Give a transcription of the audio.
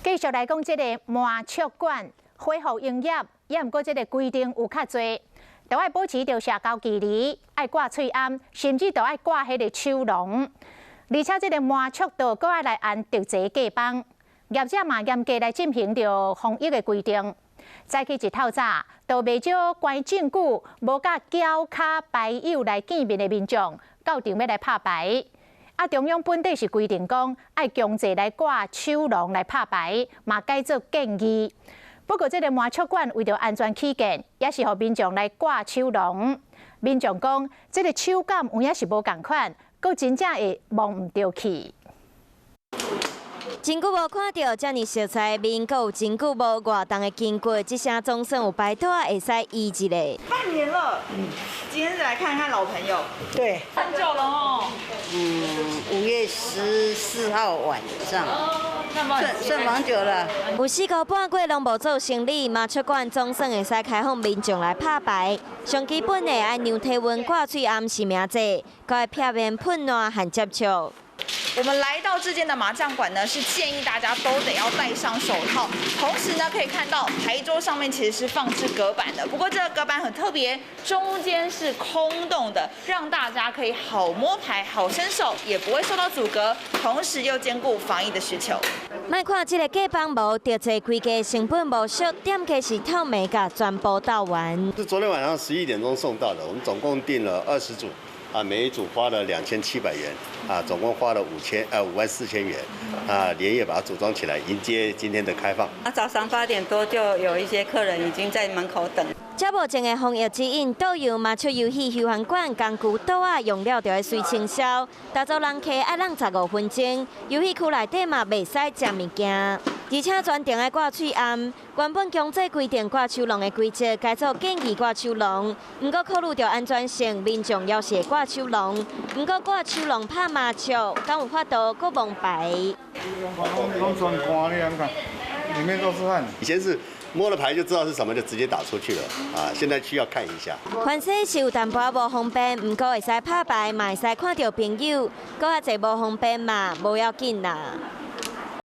繼續來講，這个麻將館恢復營業，也毋過這个規定有較濟，都愛保持著社交距離，愛掛喙罨，甚至都愛掛彼个手籠。而且這个麻將桌閣愛來按特製隔板，業者嘛嚴格來進行著防疫的規定。早起一透早，都袂少關證久無佮繳跤牌友來見面的民眾，到場欲來拍牌。啊，中央本底是規定講，愛強制來掛手籠來拍牌，嘛改做建議。不過，這个麻將館為著安全起見，也是予民眾來掛手籠。民眾講，這个手感有影是無仝款，閣真正會摸毋著去。真久無看著遮爾熟似面，閣有真久無活動的筋骨，這聲總算有牌桌會使醫一下。半年了，今天是來看看老朋友。對，很久了哦。嗯，5月14號晚上，算算蠻久了。有4個半月攏無做生理，麻將館總算會使開放民眾來拍牌。上基本的愛量體溫、掛喙罨、實名制，閣愛避免噴爛和接觸。我們來到這間的麻將館呢，是建議大家都得要戴上手套。同時呢，可以看到牌桌上面其實是放置隔板的。不過這個隔板很特別，中間是空洞的，讓大家可以好摸牌、好伸手，也不會受到阻隔，同時又兼顧防疫的需求。莫看這个隔板無特製規格，成本無俗，店家是透暝共全部鬥完。是昨天晚上11點鐘送到的，我們總共訂了20組。啊，每一組花了2700元，啊，總共花了54,000元，啊，連夜把它組裝起來，迎接今天的開放。啊，早上8點多就有一些客人已經在門口等。這目前的防疫指引，導遊麻將遊戲休閒館工具桌仔用了著愛隨清消，大組人客愛等15分鐘，遊戲區內底嘛袂使食物件，而且全程愛掛喙罨。原本強制規定掛手籠的規則，改做建議掛手籠。毋過考慮著安全性，民眾猶是會掛手籠。毋過掛手籠拍麻將，敢有法度閣摸牌？攏全汗，你按看，裡面都是汗。以前是摸了牌就知道是什麼，就直接打出去了啊！現在需要看一下。凡勢是有淡薄仔無方便，毋過會使拍牌，嘛會使看著朋友，閣較濟無方便嘛，無要緊啦。